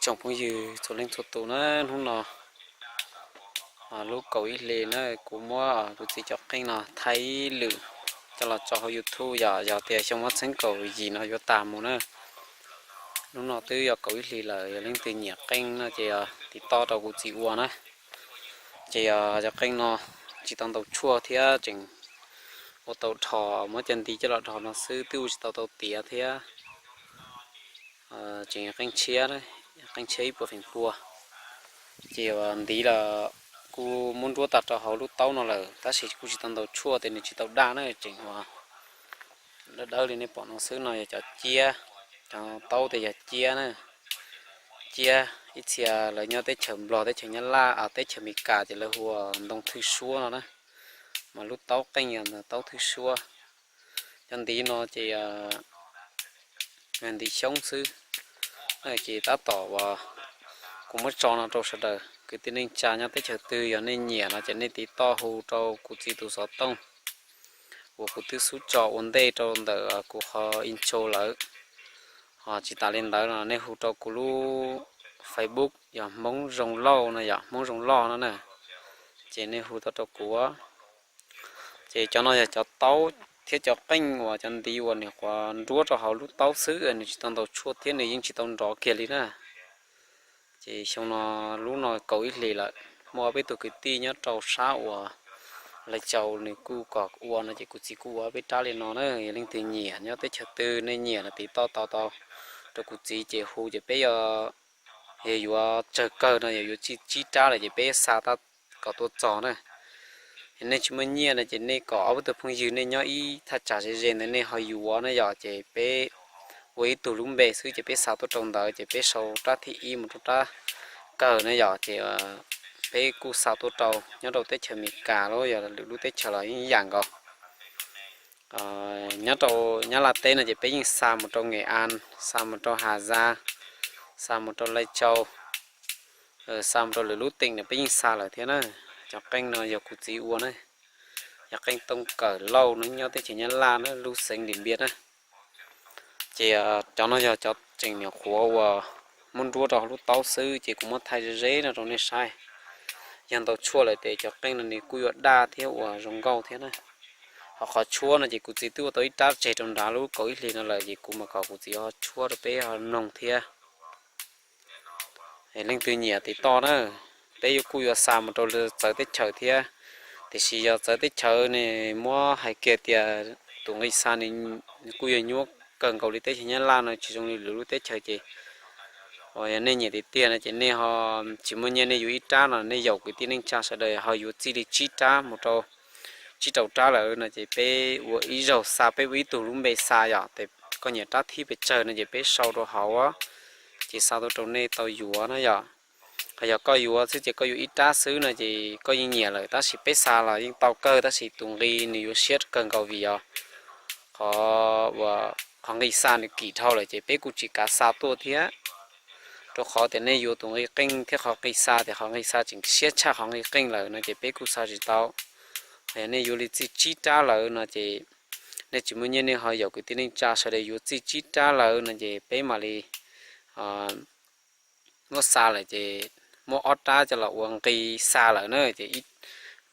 Tsoom phooj ywg txhua leej txhua tus na, hnub no lub kaum ib hlis na kuv muab kuv txiv cov qeej no thaij ib lwm coj los tso hauv YouTube, yog yog tias xyoo ob txhiab kaum yim no yuav tag mus na. Hnub no twb yog kaum ib hlis lawm, yog leej twg nyiam qeej no ces tiv toj rau kuv txiv ua na. Ces yog cov qeej no tsis tau ntaus tshuaj thiab tseem ua tau dhos, muab cov ntiv coj los dhos no xwb, twb ua tsis tau tau tiav thiab. Tseem yog qeej tshiab, qeej tshiab ib puas feem pua. Ces ntiv los kuj muab nruab tag rau hauv lub taub no lawm, tab sis kuj tsis tau ntaus tshuaj tias nws tsis tau daj na, tseem ua dawb dawb li nej pom no xwb. No yog cov ciab, cov taub tias yog ciab na. Ciab ib txhia lawv nyob teb chaws Nplog, teb chaws Nyab Laj, teb chaws Amelikas ces lawv hu ua ntoo thwj suab no na, mas lub taub qeej yog ntawm taub thwj suab. Cov ntiv no ces ntiv xyoob xwb. Ces tab tom uas kuv muab tso no rau sawv daws kwv tij neej tsa nyob teb chaws twg, yog nej nyiam no ces nej tiv toj hu rau kuv txiv tus xov tooj uas kuv twb xub tso ua ntej rau ntawm kuv qhov intro lawm. Ho tsis tas li ntawd no nej hu rau kuv lub Facebook yog Hmoob Zoo Lauj no, yog Hmoob Zoo Loj no na, ces nej hu tau rau kuv. Ces cov no yog cov taub thiab cov qeej uas cov ntiv uas nws quav nruab rau hauv lub taub xwb, nws tsis tau ntaus tshuaj thiab nws yeej tsis tau nrov kiag li na. Ces xyoo no lub no kaum ib hlis lawm, muaj ob peb tug kwv tij nyob rau sab uas Lais Caus nws kuj kom ua no ces kuv txiv kuj ua peb rab li no na. Yog leej twg nyiam nyob teb chaws twg nej nyiam no tiv toj tau tau rau kuv txiv ces hu ces peb yog, yog yuav tsawg kawg no yog yuav tsib rab lawm ces peb xa tab kom tuaj txog na. Nej tsis muaj nyiaj no ces nej kom ob peb tug phooj ywg nej nyob ib thaj tsam ze ze ntawd nej ho yuav na yom, ces peb ua ib tug lub npe xwb ces peb xa tuaj rau ntawd ces peb sau rab thib ib mus rau rab kawg na yom, ces peb kuj xa tuaj rau nyob rau teb chaws Amelikas los yog lwm lub teb chaws los yeej yam nkaus. Nyob rau Nyab Laj teb no ces peb yeej xa mus rau Nges As, xa mus rau Has Zas, xa mus rau Lais Caus, xa mus rau lwm lub teem no peb yeej xa lawm thiab na. Cov qeej no yog kuv txiv ua na, yog qeej tooj kawm lauj no nyob teb chaws Nyab Laj na, lub xeev Dim Npias na. Ces cov no yog cov tseem nyuam qhuav uas muab nruab rau hauv lub taub xwb ces kuv muab thaij ze ze no rau nej saib. Yog ntaus tshuaj lawm ces cov qeej no nws kuj yuav daj thiab ua zoo nkauj thiab na. Ho qhov tshuab no ces kuv txiv twb ua tau ib rab tseg rau nrad lub kaum ib hlis no lawm ces kuv mam kom kuv txiv ho tshuab rau peb ho mloog thiab. Leej twg nyiam tiv toj na, peb yuav kuj yuav xa mus rau txawv teb chaws thiab. Tiam sis yog txawv teb chaws ne muab hais kiag tias tus nqi xa nws kuj yog nyuaj kawg nkaus li teb chaws Nyab Laj no, tsis zoo li lwm lub teb chaws ces uas yog nej nyiam tiag tiag no ces nej ho tsis muaj nyiaj nej yuav ib rab no nej yaum kwv tij neej tsa sawv daws ho yuav txij li tsib rab mus rau tsib rau rab lawm no ces peb ua ib zaug xa, peb ua ib tug lub npe xa yom, ces koj nyiam rab thib pes tsawg no ces peb sau rau hauv ces xa tuaj rau nej tau yuav na yom. Ho yog koj yuav xwb ces koj yuav ib rab xwb no ces koj yeej nyiam lawm, tab sis peb xa los yeej tau kawg tab sis tus nqi nws yuav siab kawg nkaus vim yog qhov uas qhov nqi xa nws kim dhau lawm ces peb kuj tsis kav xa tuaj thiab. Rau qhov tias nej yuav tus nqi qeej thiab qhov nqi xa tias qhov nqi xa tseem siab tshaj qhov nqi qeej lawm no ces peb kuj xa tsis tau. Yog nej yuav li txij tsib rab lawm no ces nej tsis muaj nyiaj nej ho yaum kwv tij neej tsa sawv daws yuav txij tsib rab lawm no ces peb mam li muab xa lawm ces muab ob rab coj los ua nqi xa lawm na ces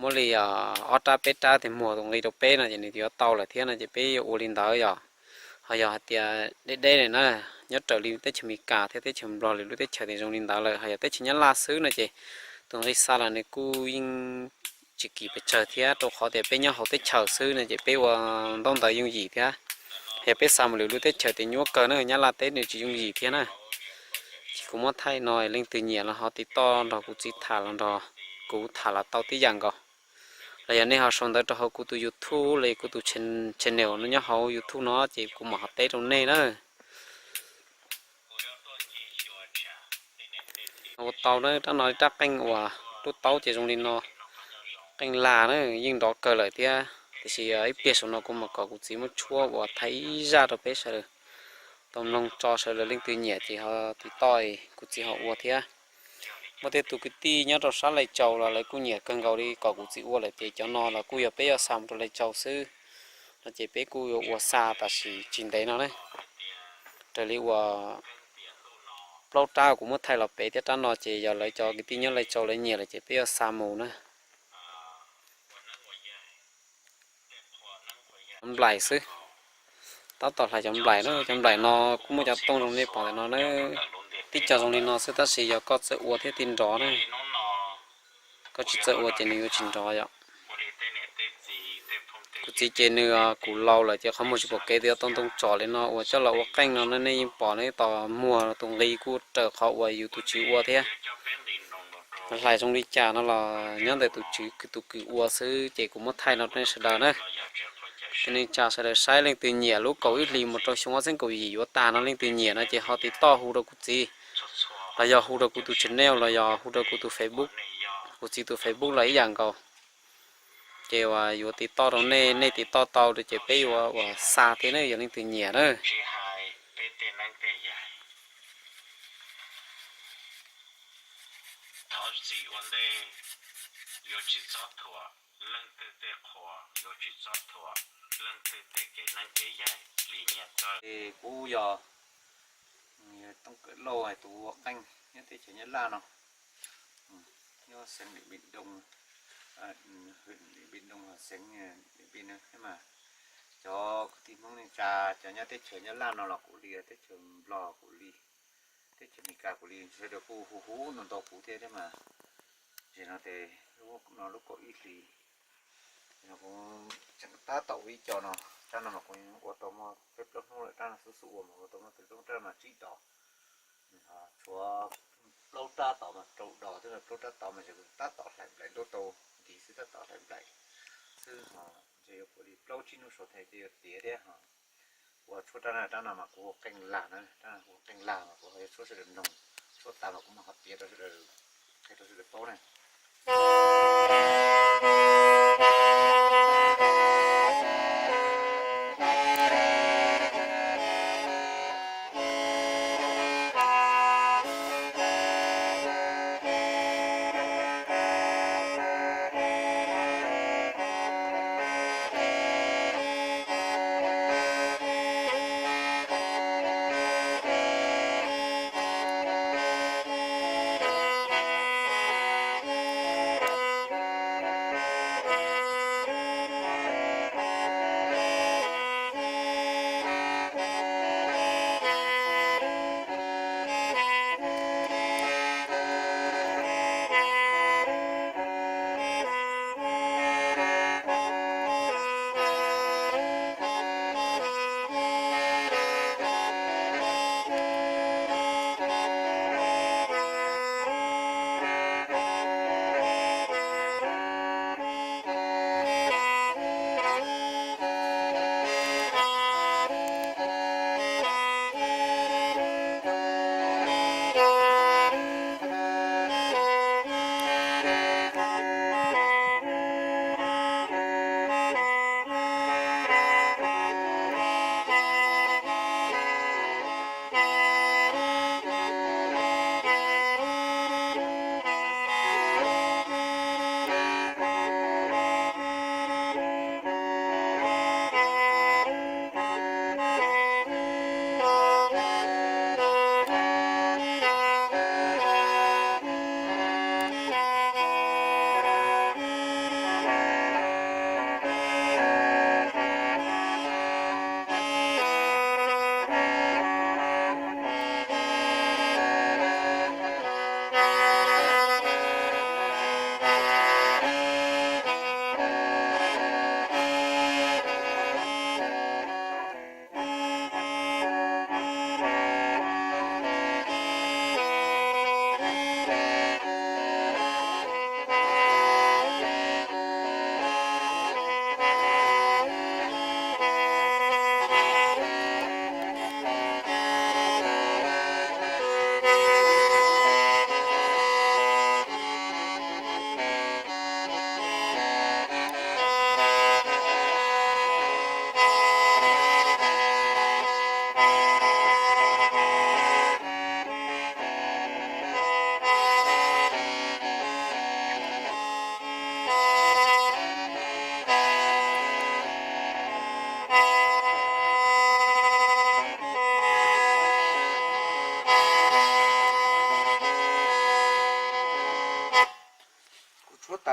muab li ob rab peb rab tes muag tus nqi rau peb no ces nws yuav tau lawm thiab no ces peb yuav ua li ntawd yom. Ho yog hais tias deb deb na, nyob raws li teb chaws Amelikas thiab teb chaws Nplog lwm lub teb chaws ces zoo li ntawd lawm. Ho yog teb chaws Nyab Laj xwb no ces tus nqi xa los nws kuj yeej tsis kim pes tsawg thiab, rau qhov tias peb nyob hauv teb chaws xwb no ces peb ua ntaub ntawv yooj yim thiab. Yog peb xa mus lwm lub teb chaws ces nyuaj kawg na, Nyab Laj teb nws tsis yooj yim thiab na. Ces kuv muab thaij no, leej twg nyiam los ho tiv toj nrog kuv txiv tham los nrog kuv tham los tau tib yam nkaus. Los yog nej ho sau ntawv rau hauv kuv tus YouTube los yog kuv tus channel no nyob hauv YouTube no ces kuv mam ho teb rau nej na. Ua tau na, rab no rab qeej uas lub taub ces zoo li no, qeej lag na, yeej nrov kawg lawm thiab. Tiam sis ib pliag saum no kuv mam kom kuv txiv muab tshuab uas thaij ib zaj rau peb sawv daws tau mloog tso, sawv daws leej twg nyiam ces ho tiv toj kuv txiv ho ua thiab. Muaj tej tus kwv tij nyob rau sab Lais Caus los lawv kuj nyiam kawg nkaus li kom kuv txiv ua lawm ces cov no los kuj yog peb yuav xa mus rau Lais Caus xwb no ces peb kuj yuav ua xa tam sim tsis ntev no na. Raws li uas Plaub rab kuv muab thaij los pem thiab, rab no ces yog lawv cov kwv tij nyob Lai Châu lawv nyiam lawm ces peb yuav xa mus na. Cov nplaim xwb, tab tom hlais cov nplaim na. Cov nplaim no kuj muaj cov tooj zoo nej pom ntawm no na. Tib co zoo li no xwb tab sis yog koj txawj ua thiab thiaj nrov na. Koj tsis txawj ua ces nws yuav tsis nrov yom. Kuv txiv ces nws kuj laus lawm ces qhov muag tsis pom kev, twb yuav tau ntoo tsom li no uas coj los ua qeej no na. Nej yeej pom nws tos muag tus nqi kuj raws qhov uas yus tus tswv ua thiab. Hlais zoo li cas no los nyob ntawm tus tswv tus kws ua xwb ces kuv muab thaij no rau nej sawv daws na. Ces neej tsa sawv daws saib leej twg nyiam lub kaum ib hlis mus rau xyoo ob txhiab kaum yim yuav tag no leej twg nyiam no ces ho tiv toj hu rau kuv txiv, los yog hu rau kuv tus channel los yog hu rau kuv tus Facebook. Kuv txiv tus Facebook los ib yam nkaus. Ces uas yuav tiv toj rau nej, nej tiv toj tau ces peb yuav uas xa thiab na yog leej twg nyiam na. Thov txim ua ntej, yuav tsis txob thuam leej twg tej qhua, yuav tsis txob thuam leej twg tej kev neeb kev yaig li nyiam txawj. Kuv yog Tooj Kawm Lauj hais tus ua qeej nyob teb chaws Nyab Laj no, nyob xeev Điện Biên Đông, huyện Điện Biên Đông, xeev Điện Biên thiab mas. Cov kwv tij Hmoob neej tsa cov nyob teb chaws Nyab Laj no los kuj li, teb chaws Nplog kuj li, teb chaws Amelikas kuj li, sawv daws kuj hu hu no ntau kuv thiab thiab mas. Ces no ces lub no lub kaum ib hlis no kuv tseem tab tom ua ib co no, rab no mas kuv ua tau muaj peb plaub hnub lawm, rab no xub xub ua mas ua tau muaj peb plaub, rab no mas tsib dos. Tshuav plaub rab tod mas rau dos, twb plaub rab tod mas tab tom hlais nplaim ntuj tau ntiv xwb, tab tom hlais nplaim xwb. Ntshe yuav puav li plaub tsib hnub saum tes ces yuav tiav thiab. Ua tshuab rab no, rab no mas kuv ua qeej lag na, rab no kuv ua qeej lag mas kuv ho yuav tshuab sawv daws mloog, tshuab tas mas kuv mam ho piav rau sawv daws, qhia rau sawv daws paub na.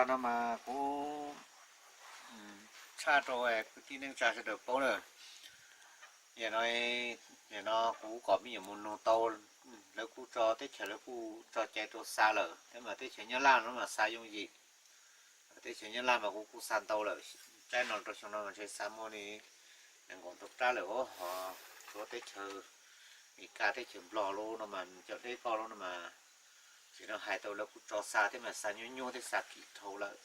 No mas kuv tshaj rau kwv tij neej tsa sawv daws paub lawm. Yam no, yam no kuv kom me nyuam mus nug tau, lawv kuj tso teb chaws lawv kuj tso cai rau xa lawm thiab mas teb chaws Nyab Laj no mas xa yooj yim. Teb chaws Nyab Laj mas kuv kuj xa ntau lawm, tsaib no rau xyoo no mas ntshe xa muaj li nees nkaum tau rab lawm os. Ho teb chaws Mes Kas teb chaws Nplog lub no mas cov deb koj lub no mas tsis no hais tau lawv kuj tso xa thiab mas xa nyuaj nyuaj thiab xa kim dhau lawm.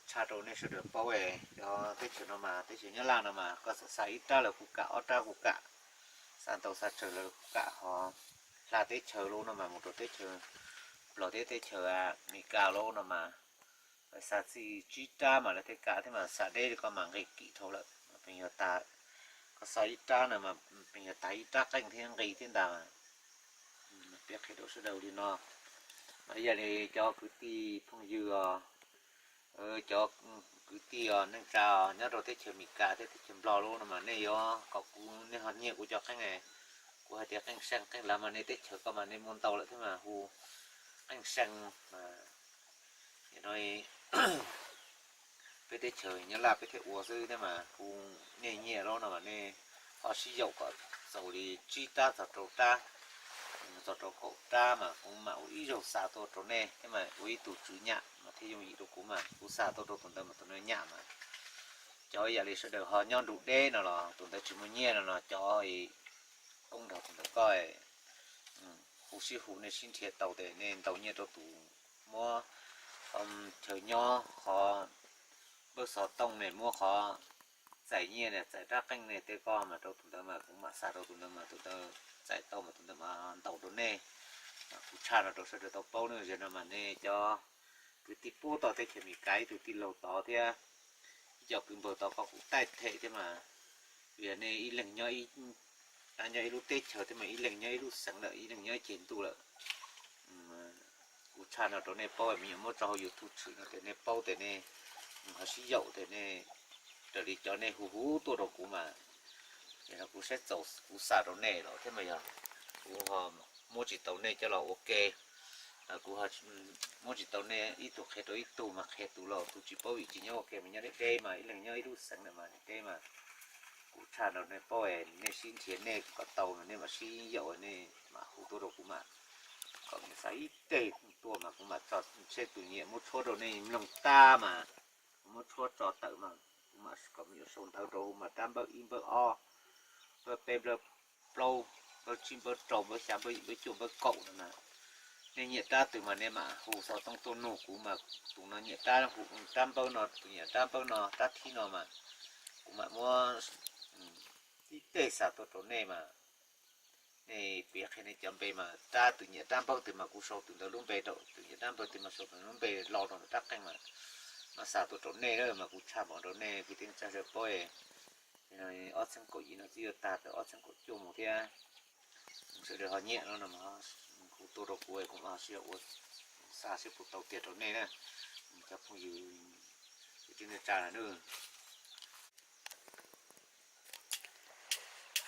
Tshaj rau nej sawv daws paub, cov teb chaws no mas teb chaws Nyab Laj no mas koj xa ib rab lawv kuj kam, ob rab kuj kam, xa ntau xa tsawg lawv kuj kam. Ho hla teb chaws lub no mas mus rau teb chaws Nplog thiab teb chaws Mes Kas lub no mas xa txij tsib rab mas lawv thiaj kam thiab mas xa deb li koj mas nqis kim dhau lawm. Pes yog tas, koj xa ib rab no mas pes yog tas ib rab qeej thiab nqis thiab ntag. Piav qhia rau sawv daws li no, mas ib yam li cov kwv tij phooj ywg os, cov kwv tij os neej tsa os nyob rau teb chaws Mes Kas thiab teb chaws Nplog lub no mas nej yuav kom kuv, nej ho nyiam kuv cov qeej, kuv hais tias qeej seej qeej lav mas nej teb chaws koj mas nej muaj ntau lawm thiab mas hu qeej seej mas no peb teb chaws Nyab Laj peb thiaj ua xwb thiab mas kuv, nej nyiam lub no mas nej ho sib yaum kom txaus li tsib rab txog rau rab, txog rau kaum rab mas kuv mam ua ib zaug xa tuaj rau nej thiab mas ua ib tug tswv nyam mas thiaj yooj yim rau kuv mas kuv xa tuaj rau tus ntawd mas tus ntawd nyam mas. Cov yam li sawv daws ho nyob nrug deb no los tus ntawd tsis muaj nyiaj no los cov koob nrog tus ntawd koj hu sib hu nej sib nrhiav tau tes nej ntau nyiaj rau tus muab chaw nyob qhov npawb xov tooj ne, muab qhov txais nyiaj ne, txais rab qeej ne tej koj mas rau tus ntawd mas kuv mam xa rau tus ntawd mas tus ntawd txais tau mas tus ntawd mas ntaus rau nej. Kuv tshaj no rau sawv daws tau paub ne, zaum no mas nej cov kwv tij puag tom teb chaws Mes Kas ib tug tij laug tod thiab ib co kwv npawg tod koj kuj taij them thiab mas, vim yog nej ib leeg nyob, nyob ib lub teb chaws thiab mas ib leeg nyob ib lub xeev lawm, ib leeg nyob ib ceg ntuj lawm. Kuv tshaj no rau nej paub, me nyuam muab tso hauv YouTube tshwm no tes nej paub tes nej ho sib yaum tes nej raws li cov nej hu hu tuaj rau kuv mas, kuv saib txaus kuv xa rau nej los thiab mas yog kuv ho muab tsis tau nej coj los ua ke, kuv muab tsis tau nej ib tug qhia rau ib tug mas qhia tus los tus tsis paub vim tsis nyob ua ke mas nyob deb deb mas ib leeg nyob ib lub xeev lawm mas deb deb mas. Kuv tshaj rau nej paub, nej sib nrhiav nej kom tau mas nej mam sib yaum nej mam hu tuaj rau kuv mas kom nws xa ib teg tuaj mas kuv mam tso seb tus nyiam muab tshuab rau nej mloog tag mas kuv muab tshuab tso tawm mas kuv mam kom me nyuam sau ntawv rau mas rab npawb ib npawb ob, npawb peb npawb plaub, npawb tsib npawb rau npawb xya npawb yim npawb cuaj npawb kaum no na. Nej nyiam rab twg mas nej mam hu xov tooj tuaj nug kuv mas tus no nyiam rab, hu rab npawb no, tus nyiam rab npawb no, rab thib no mas kuv mam muab ib teg xa tuaj rau nej mas nej piav qhia nej cov npe mas rab, tus nyiam rab npawb twg mas kuv sau tus ntawd lub npe rau, tus nyiam rab npawb twg mas sau tus ntawd lub npe lo rau rab qeej mas mam xa tuaj rau nej na. Mas kuv tshaj npaum rau nej kwv tij neej tsa sawv daws paub, ob txhiab kaum yim no twb yuav tag rau ob txhiab kaum cuaj mus thiab. Sawv daws ho nyiam no no mas hu tuaj rau kuv, kuv mam ho sib ua xa sib puas tau tiag rau nej na, cov phooj ywg kwv tij neej tsa na.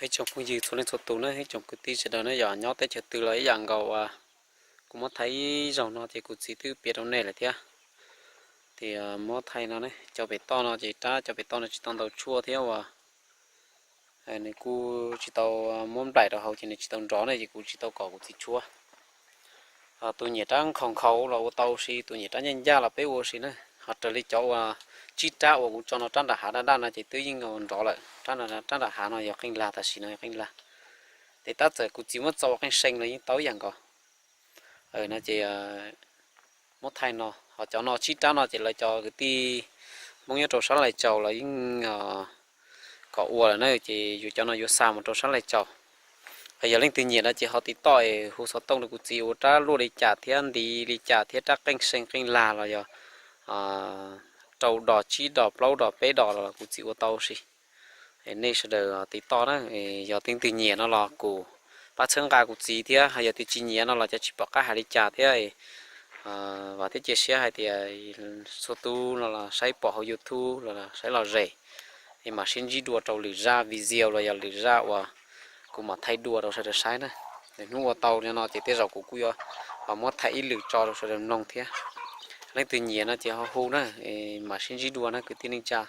Ib tsoom phooj ywg txhua leej txhua tus na, ib tsoom kwv tij sawv daws na, yog nyob teb chaws twg los ib yam nkaus uas kuv muab thaij ib zaug no ces kuv txiv twb piav rau nej lawm thiab. Tias muab thaij no ne, cov pem toj no ces rab cov pem toj no tsis tau ntaus tshuaj thiab uas nws kuj tsis tau muab nplaim rau hauv ces nws tsis tau nrov ne, ces kuv tsis tau kom kuv txiv tshuab. Tus nyiam rab nkhaus nkhaus los ua tau, tab sis tus nyiam rab ncaj ncaj los peb ua ua si na. Ho raws li cov uas tsib rab uas kuv tso no, rab nram hav daj daj no ces twb yeej nrov lawm. Rab nram hav no yog qeej lag, tam sim no yog qeej lag. Ces tab txawm kuv txiv muab txo ua qeej seej los yeej tau ib yam nkaus. No ces muab thaij no, ho cov no tsib rab no ces lawv cov kwv tij Hmoob nyob rau sab Lais Tsaus los yeej kom ua lawm na, ces yus cov no yuav xa mus rau sab Lais Tsaus. Yog leej twg nyiam no ces ho tiv toj es hu xov tooj rau kuv txiv ua rab luaj li cas thiab ntiv li cas thiab rab qeej seej qeej lag los yog rau dos tsib dos plaub dos peb dos los kuv txiv ua tau si. Nej sawv daws tiv toj na, yog leej twg nyiam no los kuv pab txhawb nqa kuv txiv thiab, yog tias tsis nyiam no los cov tsis pom qab hais li cas thiab. Vam thiab cia siab hais tias txhua tus no los saib pom hauv YouTube los saib lom zem, es mam sib ntsib dua rau lwm zaj video los yog lwm zaj uas kuv mam thaij dua rau sawv daws saib na. Hnub ua tau li no ces tej zaum kuv kuj yuav ho muab thaij ib lwm tso rau sawv daws mloog thiab. Leej twg nyiam no ces ho hu na, mam sib ntsib dua na kwv tij neej tsa.